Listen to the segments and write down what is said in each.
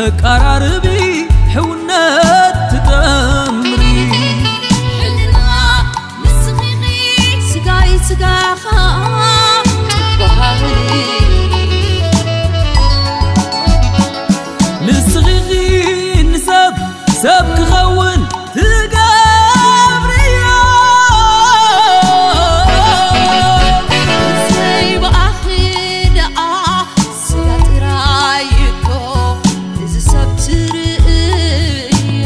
ኣቀራርቢ ሕውነት ትጠምሪ። ሕልና ንስኺ ስጋይ ስጋኻ ትበሃሪ። ንስኺ ንሰብ ሰብ ክኸውን ትገብርዮ። ዘይብኣኺ ደኣ ስጋ ጥራይ እኮ እዚ ሰብ ትርእዮ።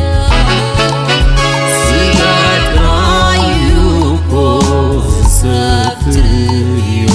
ስጋ ጥራይ እኮ እዚ ሰብ ትርእዮ።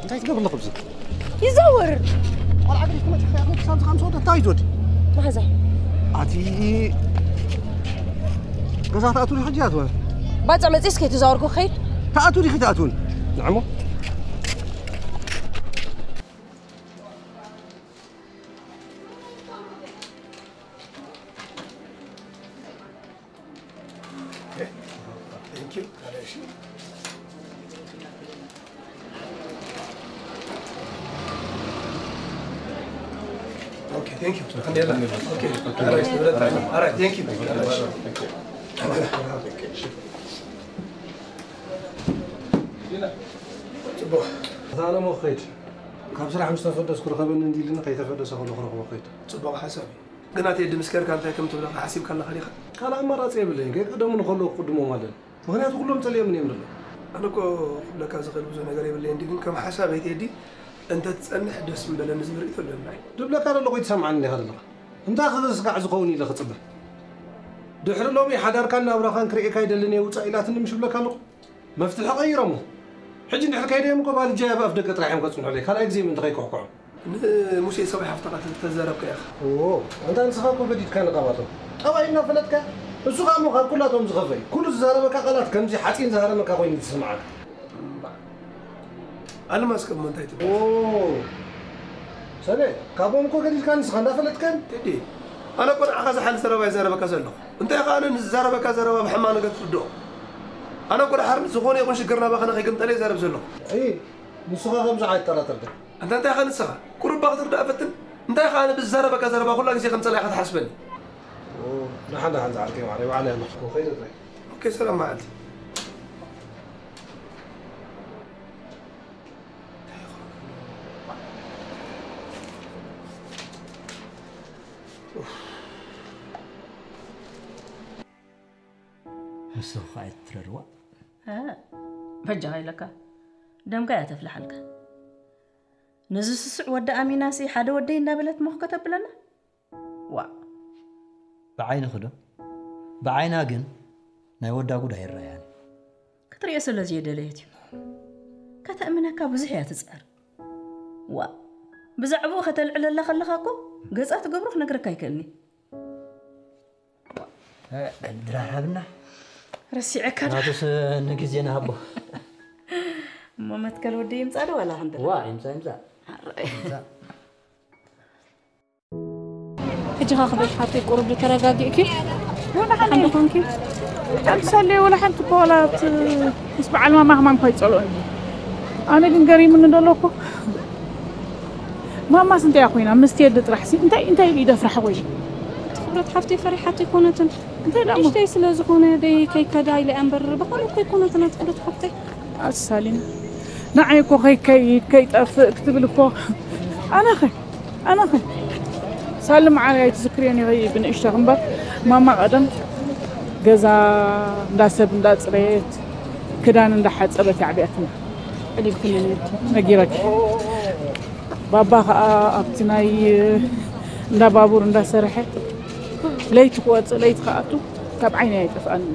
እንታይ ትገብር ኣለኹ ኣብዚ? ይዘውር። ቆልዓ ገዲፍኪ መፂእኺ፣ ኣቲ ክሳብ ዝኸምስ ወደ እንታይ ይዞድ? መሓዛ። ኣቲ ገዛ ትኣትው ዲኺ ሕጂ ኣትወ? ባጽዕ መጺእስ ከይተዛወርኩ ክኸይድ? ትኣትው ዲኺ ትኣትውን? ንዕሞ። Thank you. Okay, thank you. Alhamdulillah. Okay. All right, all right, thank you. ጽቡቕ። ኣታ ኣለሞ ክኸይድ። ካብ ስራሕ ምስ ተፈደስኩ ርኸበኒ እንዲልኒ ከይተፈደሰ ከሎ ክረኽቦ ክኸይድ። ጽቡቕ ሓሳብ እዩ። ግና ቴዲ ምስ ከድካ እንታይ ከም ትብለካ ሓሲብካ ኣለኻ ዲኻ? ካልእ ኣማራጺ የብለይን። ከይቀደሙኒ ከለዉ ክቅድሞም ኣለኒ። ምኽንያቱ ኩሎም ጸሊኦምኒ እዮም ዘለዉ። ኣነ እኮ ክብለካ ዝኽእል ብዙሕ ነገር የብለይን፣ ግን ከም ሓሳበይ ቴዲ እንተትጸንሕ ደስ ምበለኒ ዝብል ርእይቶ ኣለኒ። ድብለካ ዘለኹ ይትሰምዓኒ ዲኻ ዘለኻ? እንታይ ክስካዕ ዝኸውን ኢለ ክጽበ? ድሕሪ ሎሚ ሓዳርካን ናብራኻን ክርእየካ ኣይደልን እየ ውጻእ ኢላትኒ ምሽ ብለካ ኣለኹ? መፍትሒ ቀይሮሞ። ሕጂ እንድሕር ከይደዮም እኮ ባልጃ ኣብ ኣፍ ደገ ጥራሕ እዮም ከጽንሑለይ። ካልኣይ ግዜ ምእንቲ ከይኩሕኩዖም። ንሙሴ ሰብኣይ ሓፍትኻ ተ-፣ ተዛረብካ ኢኻ። እዎ፣ ኣንታ ንስኻ እኮ ገዲድካ ንቃባቶም። ጠባይ እናፈለጥካ እሱ ኸኣ እሞ ካብ ኩላቶም ዝኸፍአ እዩ። ኩሉ ዝዛረበካ ቃላት ከምዚ ሓጺን ዝሃረመካ ኮይኑ ዝስምዓካ። ኣነ ማስከ እሞ እንታይ ትብል? ኦ፣ ሰለ፣ ካብኦም እኮ ገዲልካ ንስኻ እንዳፈለጥከን። ቴዲ፣ ኣነ እኮ ንዓኻ ዝሓሊ ዘረባ ይዛረበካ ዘለኹ። እንታይ ኸኣ ኣነ ንዝዛረበካ ዘረባ ብሕማቕ ነገር ትርድኦ? ኣነ እኮ ድሓር ዝኾነ ይኹን ሽግር ናባኻ ንኸይግምጠለ ይዛረብ ዘለኹ። እይ፣ ንስኻ ከምዚ ኣይጠራጠር ዶ? ኣንታ እንታይ ኸ ንስኻ? ቁሩብ እባ ክትርዳእ ፈትን። እንታይ ኸኣ ኣነ ብዝዛረበካ ዘረባ ኩላ ግዜ ከም ጸላኢኻ ትሓስበኒ? ኦ፣ ደሓን ደሓን ዝዓርከይ ማዕረይ፣ ባዕለይ ኣለኹ። ከይደ ጥራይ። ኦኬ፣ ሰላም መዓልቲ። ንስኺ ኸኣ ኣይትረርዋ። እ፣ በጃኻ ኢለካ። ደምካ እያ ተፍልሓልካ። ነዚ ስሱዕ ወዲ ኣሚናሲ ሓደ ወደይ እንዳበለት ሞኽ ከተብለና? ዋእ። ብዓይንኺ ዶ? ብዓይና ግን ናይ ወዳ ጉድ ኣይረኣያን። ክትርእዮ ስለ ዘየደለየት እዩ። ከተእምነካ ብዙሕ እያ ትጽዕር። ዋእ። ብዛዕባኡ ከተልዕለላ ከለኻ እኮ ገጻ ትገብሮ ክነግረካ ኣይክእልኒ። እ፣ ድራር ሃብና። ረሲዐካ ዶ? ናቱስ ንግዜ ንሃቦ። እሞ መትከል ወዲ ይምጻእ ዶ ዋላ ክንደይ? ዋ፣ ይምጻእ፣ ይምጻእ። ኣረ። ይምጻእ። ሕጂ ኸ ክበል ሓፍተይ ቁሩብ ዶ ተረጋጊእኪ? ወላ ሓንቲ ሓንቲ ኮንኪ? ኣምሳሌ ወላ ሓንቲ እኮ ዋላ እቲ ምስ በዓል ማማ ከማን እኮ ኣይጸልኦን እዩ። ኣነ ግን ገሪሙኒ ዘሎ እኮ። ማማስ እንታይ ኮይና? ምስ ቴዲ ጥራሕ ሲ እንታይ፣ እንታይ ኢሉ ይደፍራ ሓወይ? እቲ ክብረት ሓፍተይ ፈሪሓቶ ኣይኮነትን። እንታይ ደኣ እሞ? ንእሽተይ ስለ ዝኾነ ደይ ከይከዳ ኢለ እያ እምበር ብኻልእ እኮ ኣይኮነትን ኣቲ ክብረት ሓፍተይ። ኣሳሊና። ንዓይ እኮ ከይከይድ፣ ከይጠፍእ ክትብል እኮ። ኣነኸ፣ ኣነኸ። ሳሊ መዓረይ ኣይትዝክርዮን ኢኺ ብንእሽተኺ እምበር፣ ማማ ቀደም ገዛ እንዳ ሰብ እንዳጽረየት፣ ክዳን እንዳሓጸበት ኣዕብያትና። ቀሊልክኒ ነይርኪ። ነጊረኪ። ባባ ኸኣ ኣብቲ ናይ እንዳ ባቡር እንዳሰርሐ፣ ለይቲ ክወጽእ፣ ለይቲ ክኣቱ፣ ካብ ዓይነይ ኣይጠፍኣንን።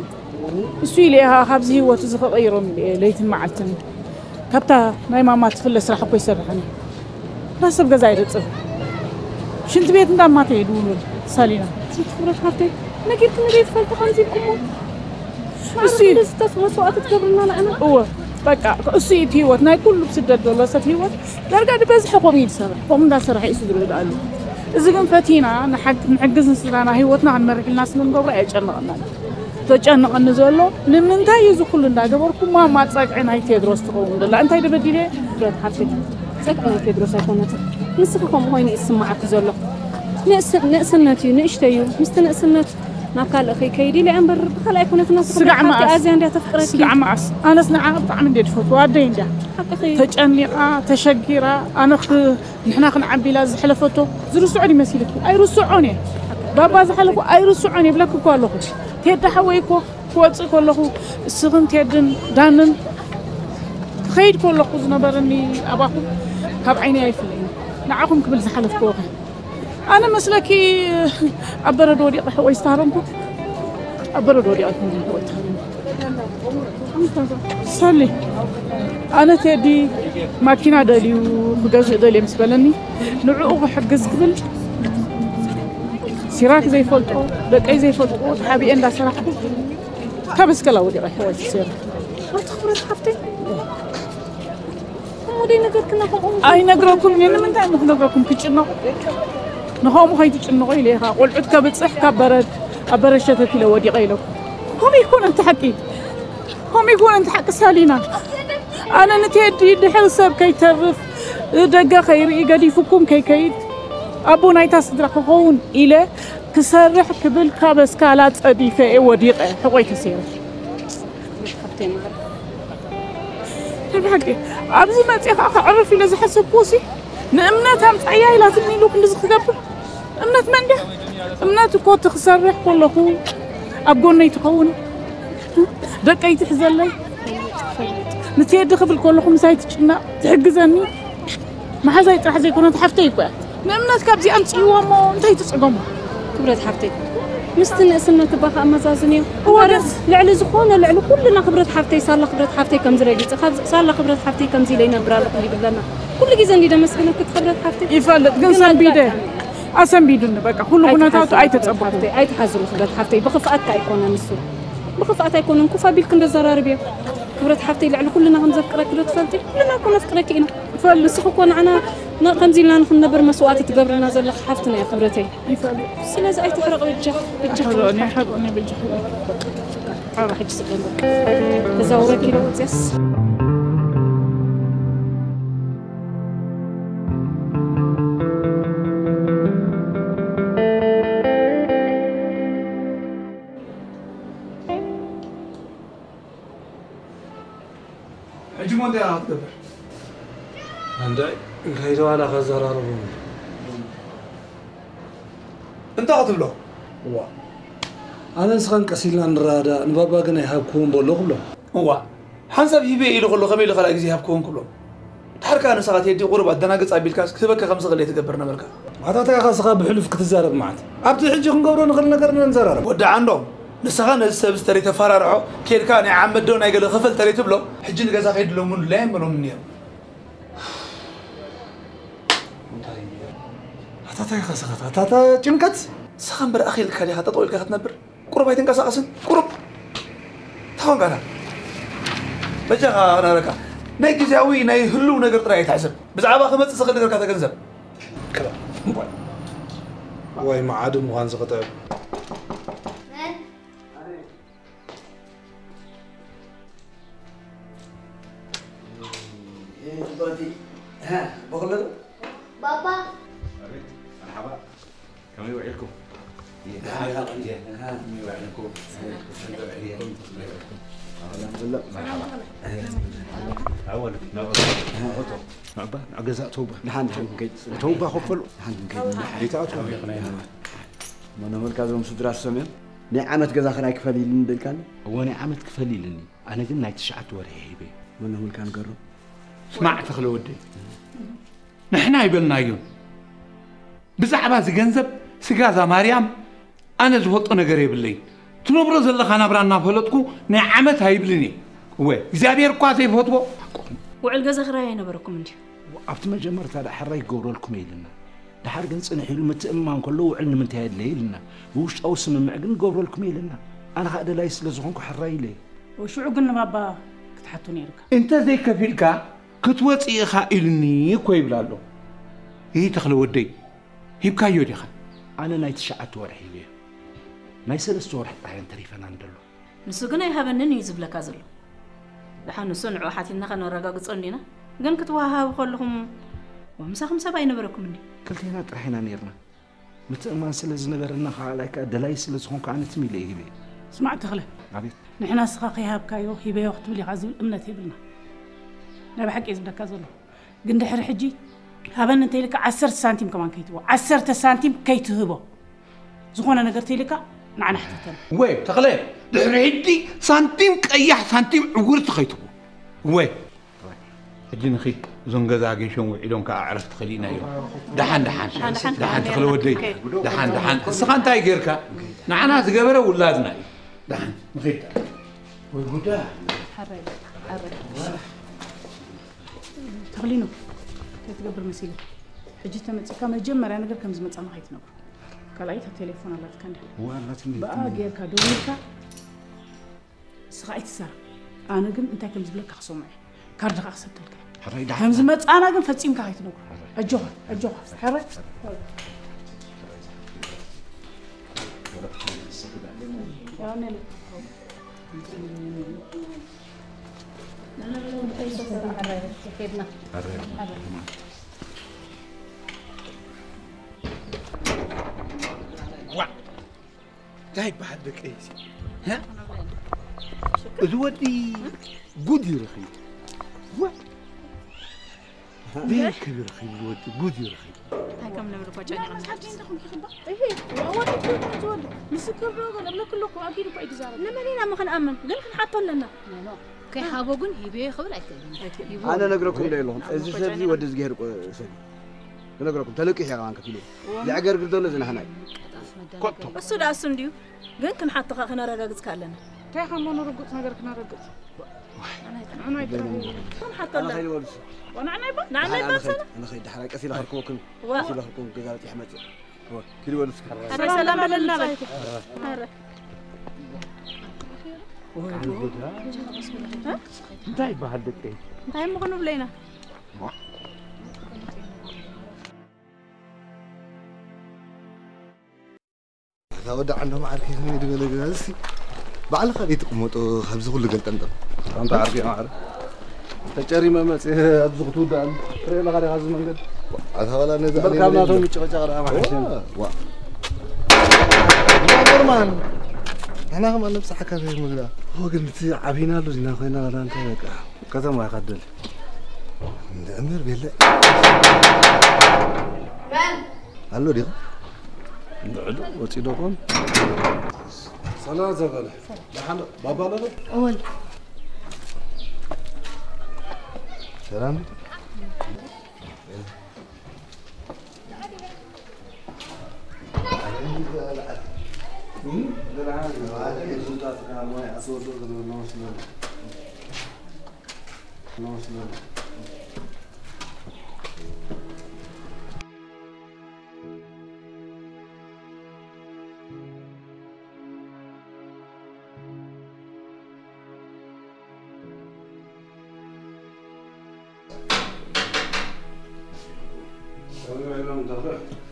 እሱ ኢለ እየ ኸዓ ካብዚ ህይወት እዚ ክቕይሮም ኢለ እየ ለይትን መዓልትን ካብታ ናይ ማማ ትፍለ ስራሕ እኮ ይሰርሕን እየ። እንዳ ሰብ ገዛ የደጽር። ሽንቲ ቤት እንዳ ማተ እየ ድውሉል ሳሊና። ትኹረት ሃብተይ፣ ነጊርክኒ ዶ ይትፈልጢ ከምዚ ኢልኩሞ? እሱ እዩ። ማዕረ ክንደይ ዝተስ መስዋእቲ ትገብርና ንዓና? እወ፣ በቃ እሱ እዩ እቲ ህይወት ናይ ኩሉ ብስደት ዘሎ ሰብ ህይወት። ዳርጋ ዝበዝሐ ከምኡ እዩ ዝሰርሕ። ከምኡ እንዳሰርሐ እዩ ስድርኡ ዝኣሉ። እዚ ግን ፈቲና ንሓግ-፣ ንሕግዝ ንስድራና ህይወትና ክንመርሕ ኢልና ስለ ንገብሮ ኣየጨንቐናን። ዘጨንቐኒ ዘሎ ንምንታይ እዩ እዚ ኩሉ እንዳገበርኩ ማማ ጸግዒ ናይ ቴድሮስ ትኸውን ዘላ? እንታይ ዶ በዲለ? ዶ ሓፍተይ፣ ጸግዒ ናይ ቴድሮስ ኣይኮነትን። ንስኺ ከምኡ ኮይኑ እዩ ዝስምዓኪ ዘሎ። ንእስ-፣ ንእስነት እዩ፣ ንእሽተይ እዩ። ምስቲ ንእስነት ናብ ካልእ ከይከይድ ኢለ እምበር ብኻልእ ኣይኮነትን። ስጋዕ መዓስ? ኣዝያ እንድያ ተፍቅረኪ። ስጋዕ መዓስ? ኣነስ ንዓ ብጣዕሚ እንድየ ዝፈትዋ ኣደይ እንድያ። ሓቅኺ። ተጨኒቓ፣ ተሸጊራ፣ ኣነ ክ-፣ ንሕና ክንዓቢ ኢላ ዝሕለፈቶ ዝርስዖ ድዩ መሲልኪ? ኣይርስዖን እየ። ባባ ዝሓለፎ ኣይርስዖን እየ ይብለኪ እኮ ኣለኹ። ቴዲ ሓወይ እኮ ክወፅእ ከለኹ እስኽን ቴድን ዳንን ክኸይድ ከለኹ ዝነበረኒ ኣባኹም ካብ ዓይነይ ኣይፍለይን። ንዓኹም ክብል ዝሓለፍክዎ ከ? ኣነ መስለኪ ኣብ በረዶ ወዲቐ ሕወይ ዝተሃረምኩ? ኣብ በረዶ ወዲቐ ኣይኮንኩን ሕወይ ዝተሃረምኩ። ሰሊ፣ ኣነ ቴዲ ማኪና ደልዩ ክገዝእ ደልየ ምስ በለኒ፣ ንዕኡ ክሕግዝ ክብል ሲራክ ዘይፈልጦ፣ ደቀይ ዘይፈልጥዎ ተሓቢኤ እንዳሰራሕኩ ካብ እስከላ ወዲቐ ሕወይ ተሰይረ። ኣቲ ክብረት ሓፍተይ፣ እሞ ደይ ነገርክና ከምኡ? ኣይነግረኩም እየ። ንምንታይ እሞ ክነግረኩም? ክጭነቑ? ንኸምኡ ከይትጭነቑ ኢለ ኢኻ። ቆልዑት ከብጽሕ ካብ በረድ፣ ኣብ በረድ ሸተት ኢለ ወዲቐ ኢለኩም። ከምኡ ይኮነ እቲ ሓቂ። ከምኡ ይኮነ እቲ ሓቂ ሳሊና። ኣነ ንቴዲ ድሕሪ ሰብ ከይተርፍ፣ ደገ ከይርኢ፣ ገዲፉኩም ከይከይድ፣ ኣቦ ናይታ ስድራ ክኸውን ኢለ ክሰርሕ ክብል ካብ እስካላ ጸዲፈ እየ ወዲቐ። ሕቆይ ተሰይረ። ናይ ብሓቂ፣ ኣብዚ መጺአ ከዓ ከዕርፍ ኢለ ዝሓሰብኩሲ፣ ንእምነት ኣምጻያ ኢላትኒ ኢሉ ክንድዚ ክገብር። እምነት መን ድያ? እምነት እኮ እቲ ክሰርሕ ከለኹ ኣብ ጎነይ ትኸውን፣ ደቀይ ትሕዘለይ፣ ንቴዲ ክብል ከለኹ ምሳይ ትጭነቕ፣ ትሕግዘኒ። መሓዛይ ጥራሕ ዘይኮነት ሓፍተይ እኮ እያ። ንእምነት ካብዚ ኣምፅእዎ እሞ እንታይ ትፅገሙ? ክብረት ሓፍተይ፣ ምስቲ ንእስነት እባ ከኣመዛዝንዮ። እወ፣ እምበርስ ግን ልዕሊ ዝኾነ፣ ልዕሊ ኩልና ክብረት ሓፍተይ፣ ሳላ ክብረት ሓፍተይ ከምዚ ረጊፀ፣ ካብዚ ሳላ ክብረት ሓፍተይ ከምዚ ኢለ ይነብር ኣለኹ ይብለና። ኩሉ ግዜ እንዲ ደመስግነኪ ክብረት ሓፍተይ። ይፈልጥ፣ ግን ግን ሰንቢደ። ኣጋጣሚ። ኣሰንቢዱኒ በቃ ኩሉ ኩነታቱ ኣይተጸበኹ። ኣይትሓዝሉ ክብረት ሓፍተይ፣ ብኽፍኣትካ ኣይኮነን እሱ። ብኽፍኣት ኣይኮነን፣ ኮፍ ኣቢልክ እንደዘራርብዮ። ክብረት ሓፍተይ፣ ልዕሊ ኩልና ከም ዘፍቅረኪ ዶ ትፈልጢ? ኩልና እኮ ነፍቅረኪ ኢና። ይፈልጥ። ንስኺ እኮ ንዓና ን-፣ ከምዚ ኢልና ንክንነብር መስዋእቲ ትገብርልና ዘለኺ ሓፍትና እያ ክብረተይ። ይፈልጥ። ስለዚ ኣይትሕረቕ በጃ፣ በጃ ክብረት ሓፍተይ። በቃ ሕጂ ስቀል በቃ። ተዛውረኪ ዶ ወፅያስ? ሕጂ ሞ እንታይ ኢኻ ክትገብር? ኣንታይ ከይደ ዋላ ከዘራርቦም። እንታይ ክትብሎ? ዋ ኣነ ንስኻን ቀስ ኢልና ንረዳእ፣ ንባባ ግን ኣይሃብክዎን በሎ ክብሎ። እዋ ሓንሳብ ሂበ ኢሉ ከሎ ከመይ ኢሉ ካልኣይ ግዜ ይሃብክዎን ክብሎ? ድሓር ከኣ ንስኻ ቴዲ ቁሩብ ኣደናግጽ ኣቢልካስ ክህበካ ከም ዝኽእል ትገብር ነበርካ። ኣታ እንታይ ኢኻ ስኻ ብሕሉፍ ክትዛረብ መዓት? ኣብቲ ሕጂ ክንገብሮ ንኽእል ነገር ኢና ንዘራረብ። ወዲ ዓንዶም ንስኻ ነዚ ሰብ ዝተሪ ተፈራርዖ ኬድካ ናይ ዓመት ዶ ናይ ገለ ክፈል ተሪ ትብሎ ሕጂ ንገዛ ከይድሎም እውን ድላይ ኣይመሎም ነይሩ። ኣታ እንታይ ኢኻ ስኻ ኣታ ጭንቀት ስኻ እምበር ኣኺልካ ዲኻ ጠጠው ኢልካ ክትነብር? ቁሩብ ኣይትንቀሳቐስን ቁሩብ ታኾንካና በጃኻ ክነግረካ ናይ ግዜያዊ ናይ ህልው ነገር ጥራይ ኣይትሕሰብ ብዛዕባ ክመፅእ ዝኽእል ነገርካ ተገንዘብ ዋይ መዓዱ ምዃን ዝኽጥዕም ባባ ከመይ ውዒልኩም? ገዛ ተውባ ተውባ ከፈሉ ተኣቱ መነመልካ ዞም ስድራ ሰምዮም ናይ ዓመት ገዛ ክራይ ክፈል ኢልኒ ደልካኒ እወ ናይ ዓመት ክፈል ኢልኒ ኣነ ግን ናይ ትሽዓተ ወርሒ ሂበ መነመልካ ንገሩ ስማዕ ተኽለ ወደይ ንሕና ኣይበልናዮን ብዛዕባ እዚ ገንዘብ ስጋዛ ማርያም ኣነ ዝፈልጦ ነገር የብለይን ትነብሮ ዘለኻ ናብራ እናፈለጥኩ ናይ ዓመት ኣይብልን እየ እወ እግዚኣብሔር እኳ ዘይፈትዎ ውዕል ገዛ ክራይ ኣይነበረኩም እንድዩ ኣብቲ መጀመርታ ደኣ ሕራይ ክገብረልኩም እየ ኢልና ደሓር ግን ጽንሕ ኢሉ ምትእምማን ከሎ ውዕል ንምንታይ ኣድለየ ኢልና ብውሽጣዊ ስምምዕ ግን ክገብረልኩም እየ ኢልና ኣነ ኸኣ ደላይ ስለ ዝኾንኩ ሕራይ ኢለ እየ ሽዑ ግን ንባባ ክትሓቶ ነይርካ እንተ ዘይከፊልካ ክትወጽእ ኢኻ ኢሉኒ እኮ ይብል ኣሎ። ይህ ተኽለ ወደይ ሂብካዮ ዲኻ? ኣነ ናይ ትሽዓተ ወርሒ ሂበዮ። ናይ ሰለስተ ወርሒ ጥራሕ እየን ተሪፈናኒ ደሎ። ንሱ ግን ኣይሃበንን እዩ ዝብለካ ዘሎ። ደሓን ንሱ ንዕኡ ሓቲትና ከነረጋግጾ እንዲና። ግን ክትወሃሃቡ ከለኹም ምሳኹም ሰብ ኣይነበረኩምን ድዩ? ክልቴና ጥራሕ ኢና ነይርና። ምትእምማን ስለ ዝነበረና ከኣ ኣላይ ከኣ ደላይ ስለ ዝኾንኩ ኣነ ትም ኢለ እየ ሂበዮ። ስማዕ ተኽለ፣ ኣቤት። ንሕና ንስኻ ከይሃብካዮ ሂበዮ ክትብል ኢኻ ዝብል እምነት የብልና። ናይ ብሓቂ እየ ዝብለካ ዘለኹ። ግን ድሕሪ ሕጂ ሃበኒ እንተኢልካ ዓሰርተ ሳንቲም ከማን ከይትህቦ፣ ዓሰርተ ሳንቲም ከይትህቦ። ዝኾነ ነገር ተኢልካ ንዓና ሕተተና። ወይ ተኽለ፣ ድሕሪ ሕጂ ሳንቲም ቀያሕ ሳንቲም ዕውርቲ ከይትህቦ። ወይ ሕጂ ንኺድ እዞም ገዛ ጌሾም ውዒሎም ከዓ ዕረፍቲ ከሊእናዮም። ደሓን ደሓን ደሓን ተኽለ ወደይ ደሓን ደሓን እስኻ እንታይ ጌርካ ንዓና ዝገበረ ውላድና እዩ። ደሓን ንኺድ ወይ ጉዳ። ተኽሊኖ እንታይ ትገብር መሲሉ ሕጂ ተመፂካ መጀመርያ ነገር ከም ዝመፃና ከይትነግሮ ካልኣይታ ቴሌፎን ኣላትካ እንዳ ብኣ ጌርካ ደዊልካ ንስኻ ኣይትዛረብ ኣነ ግን እንታይ ከም ዝብለካ ክሰምዖ እየ ካርድኻ ክሰደልካ እየ ከም ዝመፃና ግን ፈፂምካ ከይትነግሮ ኣጆኻ ኣጆኻ ሕራይ እንታይ ይበሃል ደቂ እዚ እዚ ወዲ ጉድ ይረኺቡ ዘይከብ ይረኺቡ ዝወዲ ጉድ ይረኺቡ እንታይ ከም ንብል እኮ ጨኒቕና ንስክር ዶ ንብለክሎ እኮ ኣቢሉ እኮ እዩ ዝዛረብ ንመን ኢና ምኽንኣምን ግን ክንሓቶ ኣለና ከይሃቦ ግን ሂበዮ ክብል ኣይክእልን ኣነ ነግረኩም ዶ የለኹም እዚ ሰብ እዚ ወዲ ዝገሄር ሰብ እዩ ክነግረኩም ተለቂሑ እያ ከማን ከፊሉ ዘዕገርግር ዘሎ እዚ ናህና እዩ ኮቶ እሱ ዳ እሱ እንድዩ ግን ክንሓቶ ከ ክነረጋግጽ ካለና እንታይ ከሞ ንርጉጽ ነገር ክነረግጽ ንዓና ይበልሰ ንዓና ይበልሰና ንኸይድ ዳሕራይ ቀስ ኢለ ከርክበኩም ቀስ ኢለ ከርክበኩም ገዛ በጢሕ መጽእ ኪዲ በሉ እስኪ። ኧረ ሰላም በለልና በል። ኧረ። እንታይ ይበሃል ደቀይ? እንታይ ምኾኑ ብለይና? እዛ ወዲ ዓንዶም ዓርኪ ከመይ ዝበለ ገዛ እዚ? ባዕልኻ ዘይትቕመጦ ካብዚ ኩሉ ገልጠምጠም። ኣንታ ዓርኪ ማዕረ። ተጨሪመ መጽየ ኣብዚ ክትውድኣኒ። ትርኢ ኣለኻ ዲኻ እዚ መንገዲ? ኣታ ዋላ ነዛ እምበር ካብ ናቶም ምጭቕጫቕ ደኣ ምሓሸኒ። ዋ። ኖርማል። ንሕና ከማን ነብስሓካ ዘይምግዳ። ኦ፣ ግን እቲ ዓቢናሉ ዲና ኮይና ዋላ እንታይ በቃ ከተማ ኢኻ ትደሊ። እንደ እምር ቤለ። መን? ኣሎ ዲኻ? እንድዕዱ ወፂኡ ዶ ኮን? ሰላም ዘበለ። ደሓን ዶ? ባባ ኣሎ ዶ? እወን። ሰላም።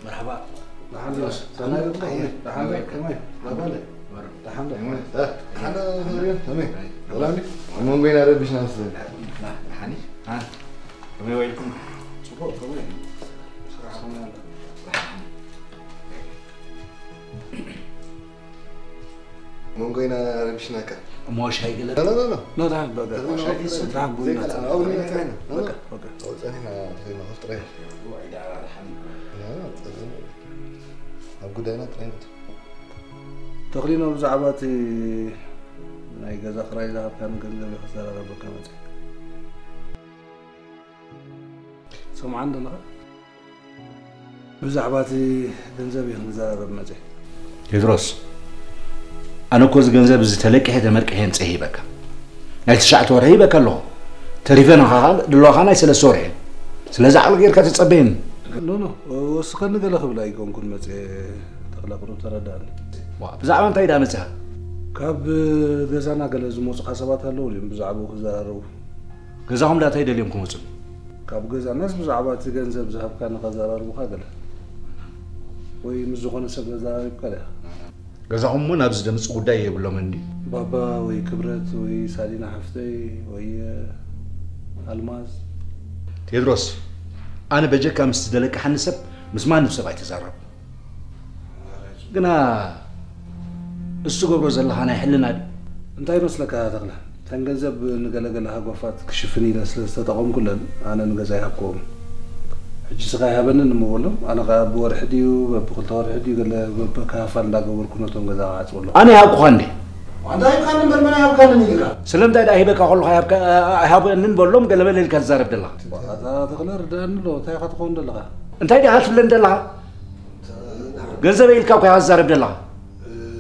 መርሓባ። ደሓን ዶ? ሰላም ዶ? ደሓን ዶ? ከመይ? ደሓን ዶ? ደሓን ዶ? ከመይ? ሰላም ዶ? ኣብ መንጎ ኢና ረቢሽና መስለኒ። ደሓን። ከመይ ውዒልኩም? ጽቡቕ፣ ከመይ? ስራሕ ከመይ ኣሎ? መንጎ ኢና ረቢሽናካ። እሞ ሻይ ገለ? ኖ፣ ኖ፣ ኖ፣ ኖ። ኖ፣ ደሓን፣ በቃ። ተኽሊ ሻይ ኖ፣ ፊስ፣ ኖ፣ ደሓን፣ ቡና ኖ፣ ጸኒሕና። ኖ፣ በቃ፣ ኖ። በቃ። ኦ፣ ጸኒሕና፣ ተኽሊ ኖ፣ ፍጥረ። ኖ፣ ጸኒሕና። ኣብ ጉዳይና ጥራይ ንእቶ። ተኽሊኖ፣ ብዛዕባ እቲ ናይ ገዛ ክራይ ዝሃብካኒ ገንዘብ እየ ክዘራረበካ መጸ። ሰምዓኒ ዘለኻ? ብዛዕባ እቲ ገንዘብ እዩ ክንዘራረብ መጸ። ቴድሮስ፣ ኣነ እኮ እዚ ገንዘብ እዚ ተለቂሐ ተመርቂሐ የምጽእ ሂበካ። ናይ ትሽዓተ ወርሒ ሂበካ ኣለኹ። ተሪፈ ንኻኻ ድለዋኻ ናይ ሰለስተ ወርሒ። ስለዚ ዓቕሊ ጌርካ ተጸበየኒ። ኖ፣ ኖ፣ ወስኸኒ ገለ ክብል ኣይኮንኩን መጸ። ተኽለ፣ ቁሩብ ተረዳእኒ። ዋ፣ ብዛዕባ እንታይ ደኣ መጺኻ? ካብ ገዛና ገለ ዝመጹኻ ሰባት ኣለዉ ድዮም ብዛዕባኡ ክዘራረቡ? ገዛኹም ዳታ ይደልዮም ክመጹ። ካብ ገዛናስ ብዛዕባ እቲ ገንዘብ ዝሃብካኒ ከዘራርቡኻ ገለ። ወይ ምስ ዝኾነ ሰብ ዘዘራሪብካ ዲኻ? ገዛኹም እውን ኣብዚ ደምጽ ጉዳይ የብሎምን ድዩ? ባባ ወይ ክብረት ወይ ሳሊና ሓፍተይ ወይ ኣልማዝ። ቴድሮስ፣ ኣነ በጀካ ምስ ዝደለቅሓኒ ሰብ ምስ ማንም ሰብ ኣይተዛረብ። ግና እሱ ገብሮ ዘለኻ ናይ ሕልና ድዩ? እንታይ ይመስለካ ተኽለ? እተን ገንዘብ ንገለገለ ሃጓፋት ክሽፍን ኢለ ስለ ዝተጠቐምኩለን፣ ኣነ ንገዛ ይሃብክዎም። ሕጂ ስኻ ይሃበንን እሞ በሎም፣ ኣነ ኸኣ ብወርሒ ድዩ፣ በብክልተ ወርሒ ድዩ፣ ገለ በብከፋፋል እንዳገበርኩ ነቶም ገዛ ክዓጽወሎም። ኣነ ይሃብኩኻ እንዴ? ኣንታ ሂብካኒ እምበር መን ኣይሃብካንን ኢልካ? ስለምንታይ ደኣ ሂበካ ከለኹ ኣይሃብካ-፣ ኣይሃበንን በሎም፣ ገለ በለ ኢልካ ትዛረብ ዘለኻ? ኣታ ተኽለ ርድኣኒ ኣሎ፣ እንታይ ኢኻ ትኸውን ዘለኻ? እንታይ ዲኻ ትብለኒ ዘለኻ? ገንዘበይ ኢልካ እኮ ኢኻ ትዛረብ ዘለኻ።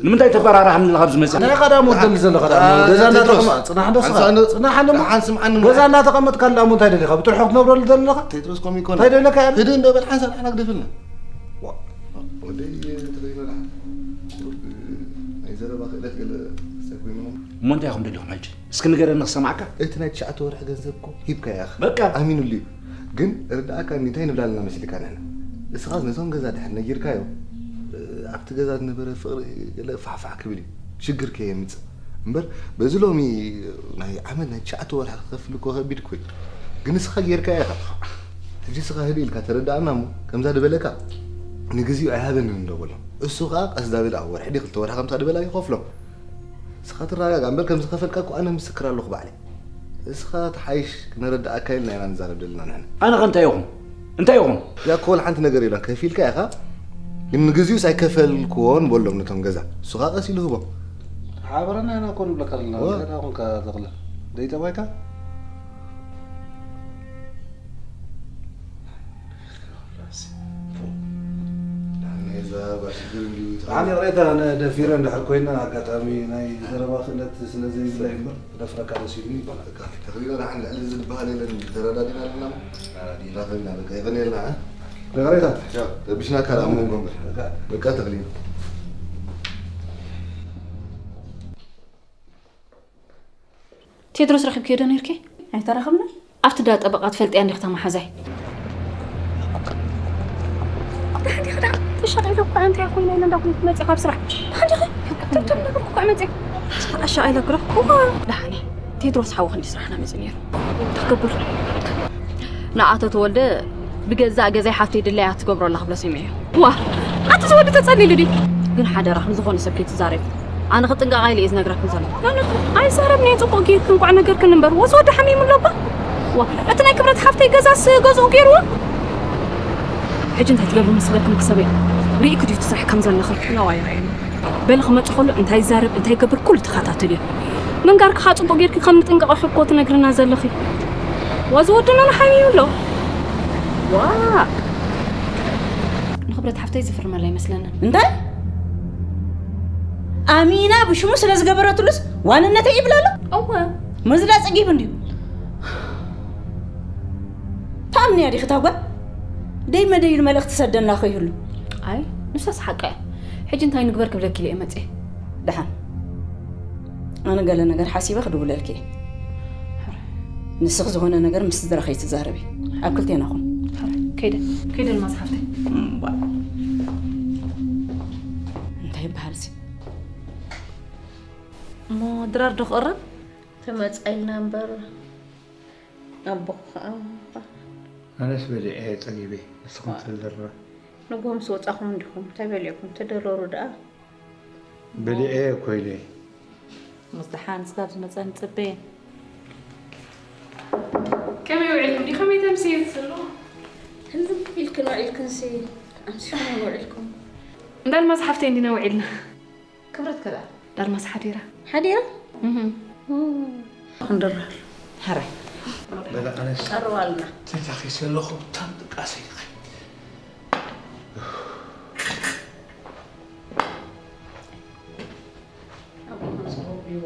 ንምንታይ ተፈራርሓኒ ኣለኻ ኣብዚ መጽእ? ናይ ቀዳም ወደል ዘለኻ ደኣ፣ ኣታ ገዛ ቴድሮስ፣ እንዳተቐመ-፣ ጽናሕ ዶ ስኻ? ኣንሳ ን-፣ ጽናሕ እንሞ። ደሓን ስምዓኒ እሞ። ገዛ እንዳተቐመጥካ ደኣ እሞ እንታይ ደሊኻ? ብጥርሑ ክትነብረሉ ዘለኻ? ቴድሮስ፣ ከምኡ ይኮነ። እንታይ ደለካ እያ? ህድእ እንዶ በል፣ ሓንሳብ ንዓና ግደፍልና። ዋ፣ ወደይ፣ ተኸይበላ። ናይ ዘረባ ክእለት ገለ ሰኪኑ። እሞ እንታይ ኢኹም ደሊኹም ሕጂ? እስኪ ንገረኒ ክሰምዓካ። እቲ ናይ ትሽዓተ ወርሒ ገንዘብ እኮ ሂብካዮ ኢኻ። በቃ። ኣሚኑሉ እዩ። ግን ርድኣካ እንዲ እንታይ ንብላ ኣለና መሲልካ ንሕና? እስኻስ ነቶም ገዛ ድሕር ነጊርካዮ፣ እ፣ ኣብቲ ገዛ ዝነበረ ፍቕሪ ገለ ፋሕፋሕ ክብል እዩ። ሽግር ከየምጽእ። እምበር በዚ ሎሚ ናይ ዓመት ናይ ትሽዓተ ወርሒ ክኸፍል እኮ ከቢድ እኮ እዩ። ግን እስኻ ጌርካዮ ኢኻ። ሕጂ እስኻ ህድእ ኢልካ ተረድኣና እሞ፣ ከምዛ ዝበለካ ንግዚኡ ኣይሃበንን እንዶ በሎ። እሱ ኸኣ ቀስ ዳበለ ኣብ ወርሒ ድዩ ክልተ ወርሒ ከምታ ዝበላ ይኸፍሎም። እስኻ ትረጋጋእ እምበር፣ ከም ዝኸፈልካ እኮ ኣነ ምስክር ኣለኹ ባዕለይ። እስኻ ትሓይሽ ክነረድኣካ ኢልና ኢና ንዛረብ ዘለና ንሕና። ኣነ ኸ እንታይ ኢኹም? እንታይ ኢኹም? ያ እኮ ወላ ሓንቲ ነገር የላን። ከፊልካ ኢኻ፣ ግን ንግዚኡስ ኣይከፈልክዎን በሎም ነቶም ገዛ። እሱ ኸኣ ቀስ ኢሉ ህቦም። ሓበረና ኢና እኮ ንብለካ ኣለና። ዋ። እንታይ ደኣ ኹንካ ተኽለ? ደይጠባይካ? ናይ ዘረባ ሽግር እንድዩ። ኣነ ይቕሬታ፣ ኣነ ደፊረ እንድሕር ኮይነ፣ ኣጋጣሚ ናይ ዘረባ ክእለት ስለ ዘይብለይ እምበር፣ ክደፍረካ ደስ ኢሉኒ ይበሃል። በቃ፣ ተኽሊና ደሓን ልዕሊ እዚ ዝበሃል የለን፣ ተረዳዲና ኣለና። ተረዳዲና። ተረዳዲና፣ በቃ፣ የቐንየልና፣ እ? ነጋሪታት፣ ረቢሽናካ ደኣ እሞ እምበር። በቃ ተኽሊል። ቴድሮስ ረኺብክዮ ዶ ነይርኪ? ኣይተራኸብናን። ኣብቲ ዳ ጠበቓ ትፈልጥያ እንዲኺ እታ መሓዛይ? ደሓን ዲኺ ደኣ? ተሻቒለ እኮ ኣንታይ ኮይነ ኢለ እንዳ ኮይነ መፂእ ካብ ስራሕ። ደሓን ዲኺ? ትብትብ ነገር እኮ መፂእ። ኣሻቒለ ግሮ። እዋ፣ ደሓን እየ። ቴድሮስ ሓወ ክንዲ ስራሕና መፂእ ነይሩ። እንታይ ክገብር? ንኣቶ ተወልደ ብገዛእ ገዛይ ሓፍተይ ድላያ ትገብሮ ኣላ ክብሎ ሰሚዐዮ። ዋ፣ ኣቲ ዝወዲ ተጸሊሉ ድዩ? ግን ሓደራኽን ዝኾነ ሰብ ከይትዛረቢ። ኣነ ክጥንቀቕ ኢለ እየ ዝነግረክን ዘለኹ። ኣይዛረብን እየ፣ ጽቡቕ ጌርክን እንቋዕ ነገርክን እምበር። ወዚ ወዲ ሓሚሙ ኣሎ እባ። ዋ፣ እቲ ናይ ክብረት ሓፍተይ ገዛስ ገዝኡ ገይርዎ? ሕጂ እንታይ ትገብሪ መስለክን ክሰበይ? ርኢኪ ድዩ ትስራሕ ከም ዘለኺ? ነዋይ ርኣየኒ። በሊ ክመጽእ ከሎ እንታይ ይዛረብ፣ እንታይ ይገብር ኩሉ ተኸታተልዮ። ምንጋርኪ ከኣ ጽቡቕ ጌርኪ ከም ንጥንቀቐ እኮ ትነግርና ዘለኺ። ወዚ ወድና ንሓሚሙ ኣሎ። ዋ! ንኽብረት ሓፍተይ ዝፍርመላ ይመስለኒ። እንታይ? ኣሚና ብሽሙ ስለ ዝገበረትሉስ ዋንነተይ ይብል ኣሎ? እወ። መዝዳ ጸጊቡ እንድዩ። ታምንያ ዲኺ እታ ጓል? ደይ መደይ ኢሉ መልእኽቲ ሰደና ከይህሉ። ኣይ፣ ንሳስ ሓቃ እያ። ሕጂ እንታይ ንግበር ክብለኪ ኢለ እየ መጽየ። ደሓን። ኣነ ገለ ነገር ሓሲበ ክድውለልኪ እየ። ሕራይ። ንስኺ ዝኾነ ነገር ምስ ስድራ ከይትዛረቢ። ኣብ ክልቴና ኹን። ሕራይ። ከይደ፣ ከይደ ኣልማዝ ሓፍተይ። እምቧ። እንታይ ይበሃል እዚ? እሞ ድራር ዶ ክቕረብ? ትመጻ ኢልና እምበር ኣቦኹ ኸኣ። ኣነስ በሊዐ እየ ጸጊበ፣ ንስኹም ተዘርራ። ንግሆ ምስ ወጻኹም እንዲኹም እንታይ በሊዕኩም? ተደረሩ ደኣ። በሊዐ እየ እኮ ኢለ። ምስ ደሓን ስጋብ ዝመጸ ንጽበ። ከመይ ውዒልኩም? ዲ ከመይ ተምስየት ዘሎ? ህልም ኢልክን ውዒልክንሲ ኣምሲኹም ውዒልኩም። እንዳ ኣልማዝ ሓፍተይ እንዲና ውዒልና። ክብረት ከ ደኣ? ዳልማስ ሓዲራ። ሓዲራ? እህ። ኦ። ክንድረር። ሕራይ። በለ ኣነስ ቀርባልና። ተታኺሰ ኣለኹ፣ ብታም ጥቃሰ ኢልኺ። ኣብ መዝገቡ ይቦ።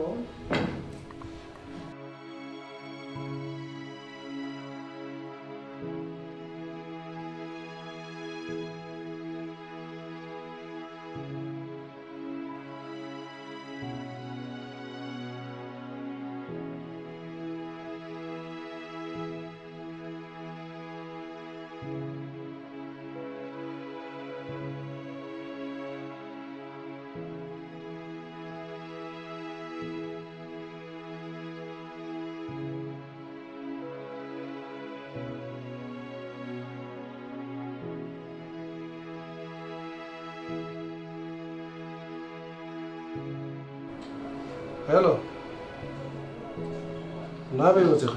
ሄሎ፣ ናበይ ወፂኺ?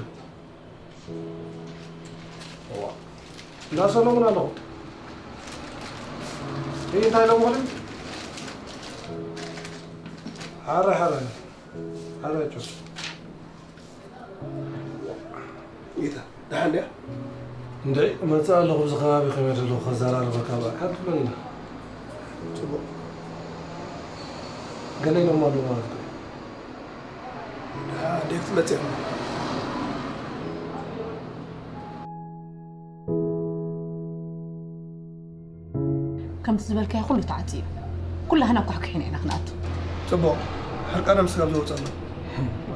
እዋ፣ እንዳ ሰሎሙን ኣለኹ። ይህ እንታይ ኢሎም ኾነ? ሓረ፣ ሓረ፣ ሓረ፣ ጮ። ጌታ፣ ደሓን ድያ? እንድዒ፣ እመጽእ ኣለኹ፣ ኣብዚ ከባቢ ከመይ ዘለኹ ከዘራርበካ እባ፣ ሓንቲ ትብለኒ። ጽቡቕ። ገለ ኢሎም ኣለዉ ማለት እኮ እዩ። ደሓን ድያ ክትመጽእ? ከምቲ ዝበልካዮ ኩሉ ተዓጽዩ። ኩላህና ኳሕኲሒና ኢና ክንኣቱ። ጽቡቕ። ሕርቃኖም ስጋብ ዝወጸሉ።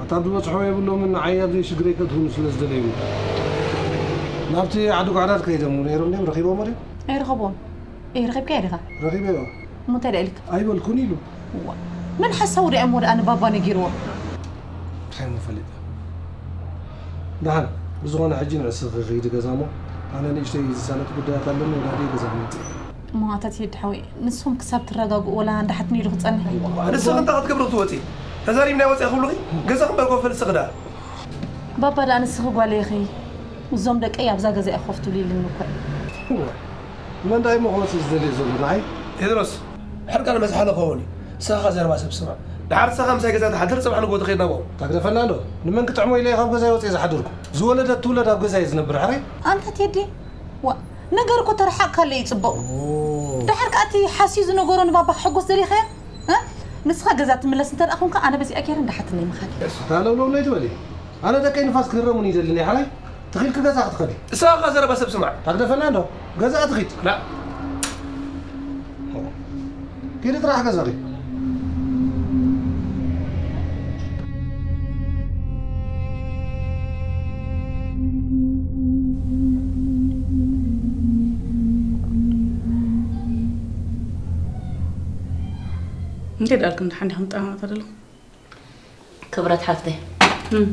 ኣታ ዝበጽሖ የብሎምን፣ ንዓይ ኣብ ዘይሽግረይ ከእትዉኒ ስለ ዝደለዩ። ናብቲ ዓዲ ጓዕዳድ ከይዶም ነይሮም ድዮም? ረኺቦሞ ድዮም? ኣይረኸብዎን። እይ፣ ረኺብካዮ ዲኻ? ረኺበዮ። እሞ እንታይ ደኣ ኢልካ? ኣይበልኩን ኢሉ። እዋ። መን ሓሳዊ ደኣ እሞ ደኣ ንባባ ነጊርዎ? እንታይ እሞ ፈሊጠ? ደሓን፣ ብዝኾነ ሕጂ ንዕስኺ ኺዲ ገዛ እሞ፣ ኣነ ንእሽተይ ዝሳለጥ ጉዳያት ኣለኒ፣ ወደ ኣደይ ገዛ ክመጽእ። እሞ ኣታ ቴዲ ሓወይ፣ ንስኹም ክሳብ ትረጋግኡ ወላ እንዳ ሓትኒ ኢሉ ክጸንሕ? ንስኺ እንታይ ክትገብሪ ክትወጺ? ተዛሪብና ወጺኣ ክብሉኺ? ገዛ ክንበርኮ ፈልስኺ ደኣ። ባባ ደኣ ንስኺ ጓለይ ኢኺ። እዞም ደቀይ ኣብዛ ገዛ ኢኹም ኮፍ ትብሉ ኢሉኒ እኮ እዩ። እዋ፣ መን ደኣ እሞ ክመጽእ ዝደልዮ ዘሎ ንዓይ? ቴድሮስ፣ ሕርቃን መዝሓሊ ክኸውን እዩ። ንስኻ ዘረባ ሰብ ስማዕ። ደሓር ንስኻ ምሳይ ገዛ ትሓድር፣ ጽባሕ ንግሆ ትኸይድ ናብኦም። ታግደፈና ኣሎ። ንመን ክጥዕሞ ኢለ እየ ካብ ገዛይ ወጺኤ ዝሓደርኩ? ዝወለደት ትውለድ ኣብ ገዛይ እየ ዝነብር፣ ሕራይ? ኣንታ ቴዲ፣ ዋ፣ ነገር እኮ ተረሓቕካለይ እዩ ጽቡቕ። ኦ። ደሓር ከኣ እቲ ሓስዩ ዝነገሮ ንባባ ክሕጎስ ደሊኻዮ? እ? ንስኻ ገዛ ትምለስ እንተ ደኣ ኾንካ፣ ኣነ በዚኣ ገይረ እንዳ ሓትነይ ምኻድ። እታ ለውለውለይ ትበሊ። ኣነ ደቀይ ንፋስ ክህረሙን ይደልን እየ፣ ሓራይ? ትኺድ ክገዛ ክትኸዲ። እሳ ኸ ዘረባ ሰብ ስማዕ። ታግደፈና እንዶ። ገዛ ትኺድ። ላ። ኪዲ ጥራሕ ገዛኺ። እንዴት ዳልክም ደሓን ዲኹም? ጠማማት ኣለኹም። ክብረት ሓፍተይ፣ እም።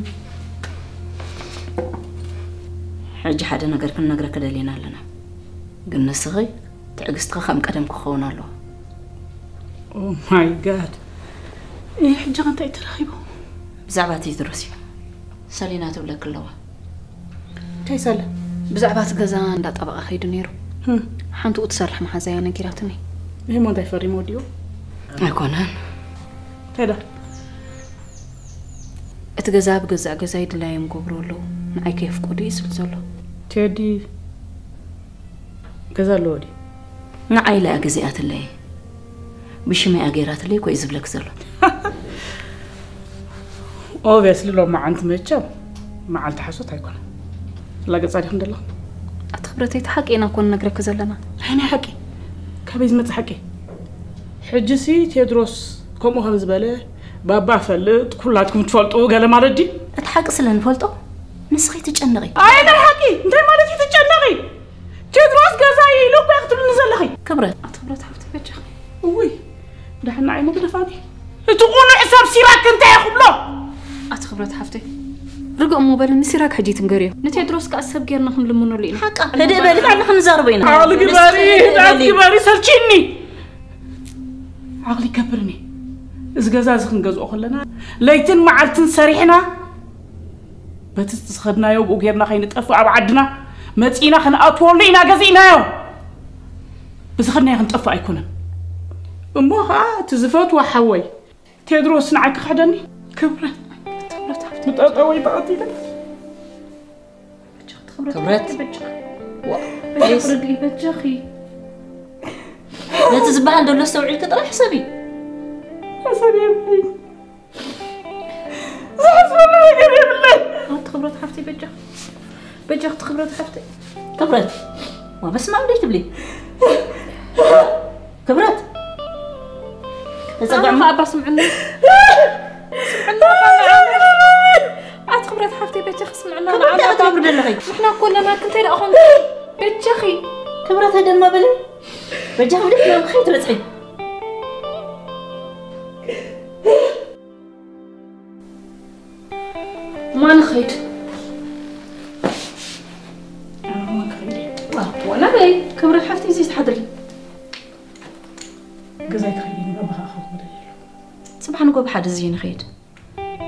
ሕጂ ሓደ ነገር ክንነግረኪ ደሊና ኣለና። ግን ንስኺ ትዕግስትኺ ከም ቀደም ክኸውን ኣለዎ። Oh my God። ይህ ሕጂ ከ እንታይ ተረኺቡ? ብዛዕባ ቴድሮስ እዩ። ሰሊና ትብለኪ ኣለዋ። እንታይ ሰለ? ብዛዕባ እቲ ገዛ እንዳ ጠበቓ ከይዱ ነይሩ። እም። ሓንትኡ ትሰርሕ መሓዛ እያ ነጊራትኒ። ይህ ሞ እንታይ ፈሪሙ ወዲኡ? ኣይኮነን። እንታይ ዳ? እቲ ገዛ ብገዛእ ገዛይ ድላዮም ገብሩ ኣለዉ። ንዓይ ከየፍቅዱ እዩ ዝብል ዘሎ። ቴዲ ገዛ ኣለዎ ድዩ? ንዓይ ኢላ እያ ገዚኣትለይ። ብሽመይ እያ ገይራትለይ እኮ እዩ ዝብለክ ዘሎ። Obviously ሎማዓንቲ መቸም መዓልቲ ሓሶት ኣይኮነን። ላገጻ ዲኹም ዘለኹም? ኣቲ ክብረተይ፣ እቲ ሓቂ ኢና እኮ ንነግረኪ ዘለና። ናይ ናይ ሓቂ? ካበይ ዝመጽእ ሓቂ? ሕጂሲ ቴድሮስ ከምኡ ከም ዝበለ ባባ ፈልጥ፣ ኩላትኩም ትፈልጡ ገለ ማለት ድዩ? እቲ ሓቂ ስለ ንፈልጦ ንስኺ ትጨነቒ። ኣይ ናይ ሓቂ? እንታይ ማለት እዩ ትጨነቒ? ቴድሮስ ገዛይ ኢሉ እኮ ክትብልኒ ዘለኺ። ክብረት። ኣቲ ክብረት ሓፍቲ በጃኺ። እውይ፣ ደሓን ንዓይ ሞ ግደፋኒ። እቲ ቁኑዕ ሰብ ሲራክ እንታይ እየ ክብሎ? ኣቲ ክብረት ሓፍተይ፣ ርግእ እሞ በልኒ፣ ሲራክ ሕጂ ትንገርዮ። ንቴድሮስ ከኣ ሰብ ጌርና ክንልምነሉ ኢና። ሓቃ፣ ህድእ በሊ፣ ባዕልና ክንዛረቦ ኢና። ዓቕሊ ግበሪ፣ ንስኺ ህድእ ህድኣት በሊ። ግበሪ፣ ሰልችኒ። ዓቕሊ ይገብርኒ። እዚ ገዛ እዚ ክንገዝኦ ከለና ለይትን መዓልትን ሰሪሕና በቲ ዝኸድናዮ ብኡ ጌርና ከይንጠፍእ ኣብ ዓድና መጺእና ክንኣትወሉ ኢና ገዚእናዮ። ብዝኸድናዮ ክንጠፍእ ኣይኮነን። እሞ ኸኣ እቲ ዝፈትዎ ሓወይ ቴድሮስ ንዓይ ክኽሕደኒ? ክብረት፣ ክብረት ሓፍቲ። ብጠጠወይ ተቐቲለ። በጃኺ ክብረት ክብረት። ሓፍቲ፣ በጃኺ። ዋ፣ በጃኺ ፕሊስ። ርግኢ፣ በጃኺ። ነቲ ዝበሃል ዘሎ ኣስተውዒልኪ ጥራሕ ሕሰቢ። ሕሰብ የብለይ። ዝሕስበሉ ነገር የብለይ። ኣቲ ክብረት ሓፍቲ፣ በጃኺ። በጃኺ ክብረት ሓፍቲ። ክብረት። ዋ፣ በስመ ኣብ ደይ ትብሊ። ክብረት። ተጸግዕማ። ኣባ ስምዕና። ስምዕና ኣባ ንዓና። ኣቲ ክብረት ሓፍቲ፣ በጃኺ ስምዕና ክብረት ንዓና። እንታይ ክትገብሪ ዘለኺ? ንሕና እኮ ኣለና፣ ክንታይ ደኣ ኾንኪ? በጃኺ። ክብረት ደማ በሊ። በጃኺ ብድሕሪ ናብኺ ከይትበጽሒ። ማን ኸይድ? ኣነ ማን ክኸይድ? ዋ፣ ወላ በይ፣ ክብረት ሓፍቲ እዚ ትሓድሪ። ገዛይ ክኸይድ፣ ባባ ኸኣ ክኸይድ። ጽባሕ ንጎ ብሓደ እዚ ንኸይድ።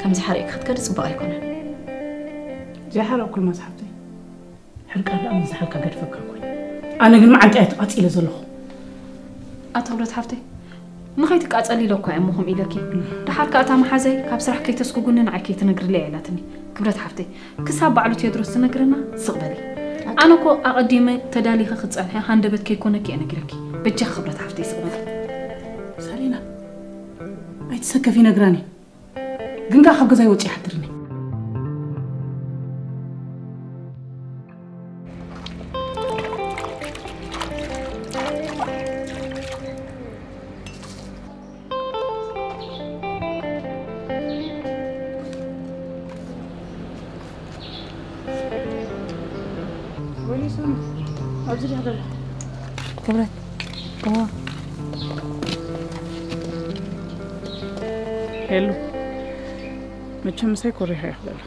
ከምዚ ሓሪቕኪ ክትከዲ ጽቡቕ ኣይኮነን። ዘይሓረቕኩ ኣልማዝ ሓፍተይ። ሕርቃን ደኣ ምስ ዝሓልካ ገድፈካ እኮ እዩ። ኣነ ግን መዓንጣ እየ ተቓጺለ ዘለኹ። ኣቲ ክብረት ሓፍተይ፣ ንኸይትቃጸሊ ኢለ እኮ እየ እሞ ከምኡ ኢለኪ። ደሓር ከኣ እታ መሓዘይ ካብ ስራሕ ከይተስጉጉኒ ንዓይ ከይትነግርለይ እያ ኢላትኒ። ክብረት ሓፍተይ፣ ክሳብ ባዕሉ ቴድሮስ ዝነግረና ስቕ በሊ። ኣነ እኮ ኣቐዲመ ተዳሊኺ ክትጸንሒ ሃንደበት ከይኮነኪ እየ ነጊረኪ። በጃኺ ክብረት ሓፍተይ ስቕ በሊ። ሰሊና፣ ኣይትሰከፊ፣ ይነግራኒ። ግን ከኣ ካብ ገዛይ ወጺኣ ሓድርኒ። ወይኔ ሳሚ፣ ኣብዚ ድያ ደላ? ክብረት። እዋ። ሄሉ፣ መቸም ምሳይ ኮሪኻ ኢኻ ደላ።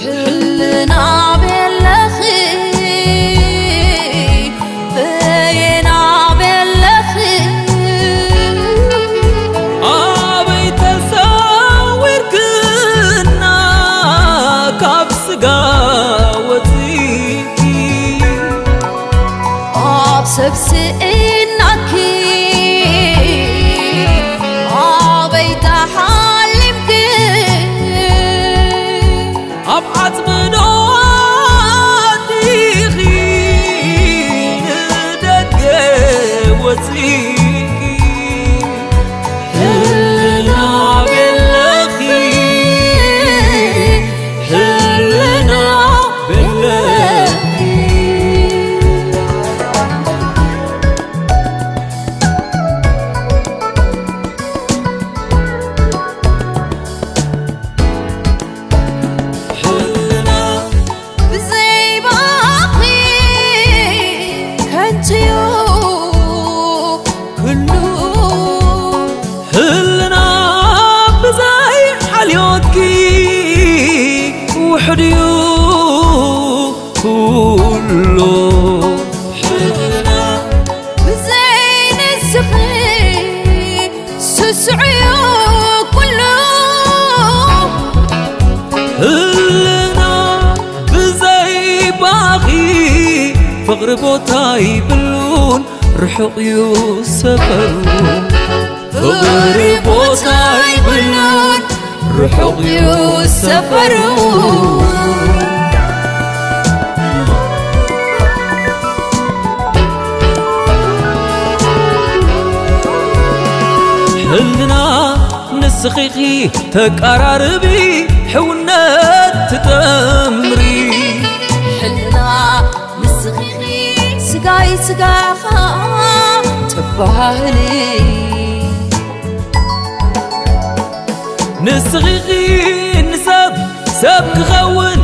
ሕልና ቤለኺ፣ በየና ቤለኺ፣ ኣበይ ተሰዊርክና ካብ ስጋ ወጺእኪ፣ ኣብ ሰብ ስእናኪ ኣበይ ተሓሊምኪ፣ ኣብ ዓጽሚ ዶ ኣቲኺ ሕልና ብዘይ ንስኺ ስስዑ እዩ ኩሉ። ሕልና ብዘይ ባኺ ፍቕሪ ቦታ ይብሉን ርሑቕ እዩ ሰፈሩ። ፍቕሪ ቦታ ይብሉን ርሑቕ እዩ ሰፈሩ። ሕልና ንስኺ ተቃራርቢ ሕውነት ትጠምሪ። ሕልና ንስኺ ስጋይ ስጋኻ ትባህሊ። ንስኺ ንሰብ ሰብ ክኸውን